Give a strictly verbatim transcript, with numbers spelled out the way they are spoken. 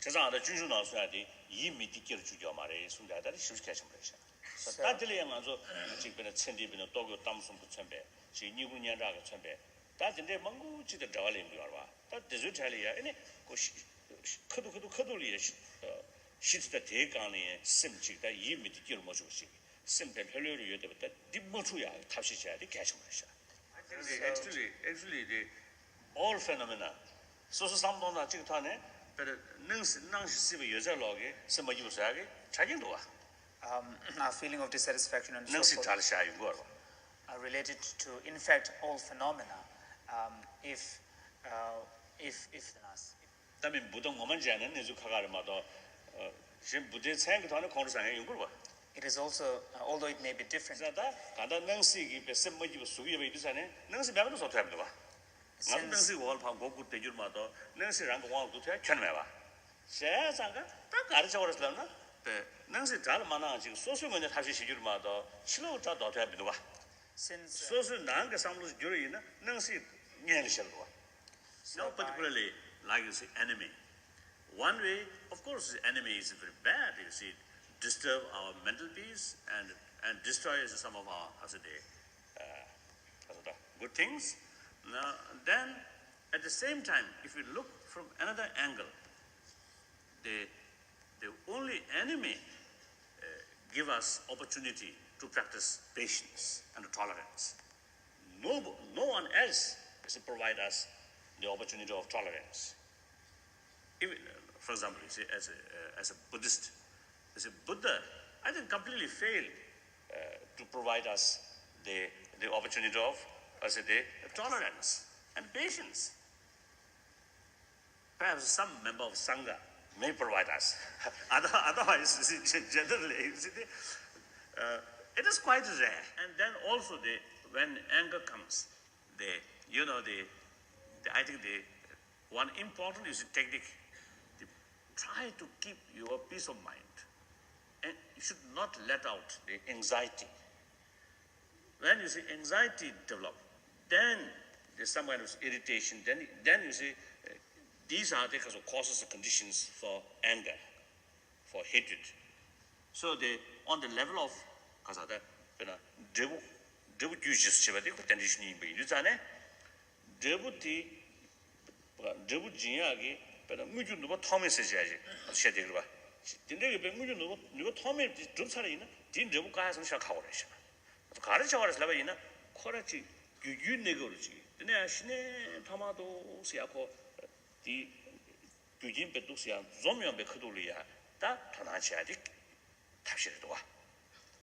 དེ་ཙང་ད་སྤྱོད་འཇུག་ནང་གསུངས་ཡ་དེ་ཡིད་མི་བདེ་སྐྱེ་རུ་འཇུག་རྒྱུ་མ་རེད་གསུངས་ཡ་ད་དེ་ཞེ་པོ་གལ་ཆེན་པོ་རེད་ཤག་ད་དེ་ལ་ཡང་ང་ཚོ་གཅིག་དཔེར་ན་ཚེ་འདས་དཔེར་ན་ལྟོ་གོས་གཏམ་གསུམ་གྱིས་མཚོན་པའི་ཞིག་བསྙེན་བཀུར་སྙན་གྲགས་ཀྱིས་མཚོན་པའི་ད་དེ་འདྲའི་མང་པོ་གཅིག་དང་འབྲེལ་བ་ལེན་གྱི་ཡོད་རེད་བ། ད་དེ་ཚོའི་གྲས་ལ་ཡ་ཨེ་ནི་ཁོ་ཤི་ཁ་ཐུག་ཁ་ཐུག་ཁ་ཐུག་ལ་ཡ་ཤི་ཤི་ཚེ་ད་དེའི་སྒང་ལ་ཡ་སེམས་གཅིག་ད་ཡིད་མི་བདེ་སྐྱེ་རུ་མ་བཅུག་པ་ཞིག་སེམས་དེ་ལྷོད་ལྷོད་རུ་ཡོད་བསྡད་པ་ད་འདི་མ་འཁྲུག་ཡག་གི་ཐབས་ཤེས་བྱས་ཏེ་གལ་ཆེན་པོ་རེད་ཤག Actually, actually, actually, the all phenomena སོ་སོ་བསམ་བློ་གཏོང་སྟངས་གཅིག་ཐོག་ནས་དཔེར་ན་སྣང་སྣང་ཞིང་སྲིད་པའི་ཡོད་ཚད་ལོག་གི་སེམས་མ་སྐྱིད་པ་བཟོ་ཡག་གི་ཆ་རྐྱེན་འདུག་བ། Um, a feeling of dissatisfaction and so སྣང་སྲིད་forth དྲག་ལ་བཞག་ཡོང་གི་ཡོད་རེད་བ། Are related to, in fact, all phenomena. Um, if, uh, if, if the nas. ད་མི་བུ་དང་ངོ་མ་མཇལ་ན་གནས་ཚུལ་ཁག་ཁག་རེད་མ་གཏོགས། ཨ། གཞན་བུ་དེའི་མཚན་གྱི་ཐོག་ནས་ཁོང་ཁྲོ་ཟ་མཁན་ཡོང་གི་རེད་བ། It is also, uh, although it may be different. ད་གང་ལྟར་སྣང་སྲིད་ཀྱི་པའི་སེམས་མ་སྐྱིད་པ་བཟོ་གི་ཡོད་པ་ཡིན་དུས་ཙང་ནས་སྣང་སྲིད་མེད་པ་ནས་བཟོ་ཐུབ་ཡ་མི་འདུག་བ། ང་ཚོ་སྣང་སྲིད་འོག་ལ་ཕར་མགོ་སྒུར་བསྡད་རྒྱུ་རེད་མ་གཏོགས་སྣང་སྲིད་རང་གི་དབང་དུ་བསྡུ་ཐུབ་ཡ་ཁྱོན་ནས་མེད་པ། བྱས་ཙང་ཀ་ད་ག་རེ་བྱ་བ་རེད་ཟེར་ལབ་ན། དཔེ་སྣང་སྲིད་དགྲ་ལ་མ་གནང་ཅིག་སོ་སོའི་ངོས་ནས་ཐབས་ཤེས་བྱེད་རྒྱུ་རེད་མ་གཏོགས་ཕྱི་ལོགས་དགྲ་ཟློག་ཐུབ་ཡ་མི་འདུག་བ། Since, uh, སོ་སོའི་ནང་གི་བསམ་བློ་བསྒྱུར་བ་ཡིན་ན་སྣང་སྲིད་གཉེན་ལ་བྱེད་འདུག་བ། Now, particularly, like you say, anime. One way, of course, anime is very bad. You see, it disturb our mental peace and, and destroys some of our, how should I say, uh, how should I say, good things. Now, then, at the same time, if we look from another angle, the, the only anime, uh, give us opportunity to practice patience and tolerance. No, no one else is provide us the opportunity of tolerance. Even, uh, for example, you see, as a, uh, as a Buddhist, you see, Buddha, I think, completely failed, uh, to provide us the, the opportunity of, I say, the tolerance and patience. Perhaps some member of Sangha may provide us. Other-, otherwise, you see, ge-, generally, you see, the, uh, it is quite rare. And then also, the, when anger comes, the, you know, the, the, I think the one important, you see, technique, the, try to keep your peace of mind, and you should not let out the anxiety. When you see anxiety develop, then there's some kind of irritation. Then, then you see, uh, these are the kinds of causes and conditions for anger, for hatred. So they, on the level of, ག་ས་ད་དཔེར་ན་འབྲས་བུ་འབྲས་བུ་རྒྱུ་རྗེས་སུ་བྱེད་པ་དེ་ཁོ་རྟེན་འབྲེལ་ཆོས་ཉིད་ཡིན་པ་ཡིན་དུས་ཙང་ནས། འབྲས་བུ་དེ། འབྲས་བུ་འབྱིན་ཡག་གི་དཔེར་ན་དངོས་རྒྱུ་ནུས་པ་ཐོགས་མེད་ཟེར་བྱ་ཞིག་བཤད་བསྡད་ཀྱི་རེད་པ། དེ་འདྲ་གི་དཔེ་དངོས་རྒྱུ་ནུས་པ་ནུས་པ་ཐོགས་མེད་དེ་གྲུབ་ཚར་ཡིན་ན་དེའི་འབྲས་བུ་བཀག་ཡག་ཙམ་ཤ་ཁག་པོ་རེད་ཤག་ག་རེ་བྱ་བ་རེད་ལབ་པ་ཡིན་ན་ཁོ་ར་ཅིག་རྒྱུ་རྒྱུའི་གནས་སྐབས་རུ་ཅིག་དེ་ནས་ཡང་ཤི་ནས་ཐ་མག་འདུག་ཟེར་ཡ་ཁོ་དེ་རྒྱུ་རྐྱེན་དཔེ་འདུག་ཟེར་ཡ་འཛོམས་ཡོང་པའི་ཁ་ཐུག་ལ་ཡ་ད་དོ་སྣང་བྱེད་ཡ་དེ་ཐབས་ཤེས་རེད་འདུག་བ།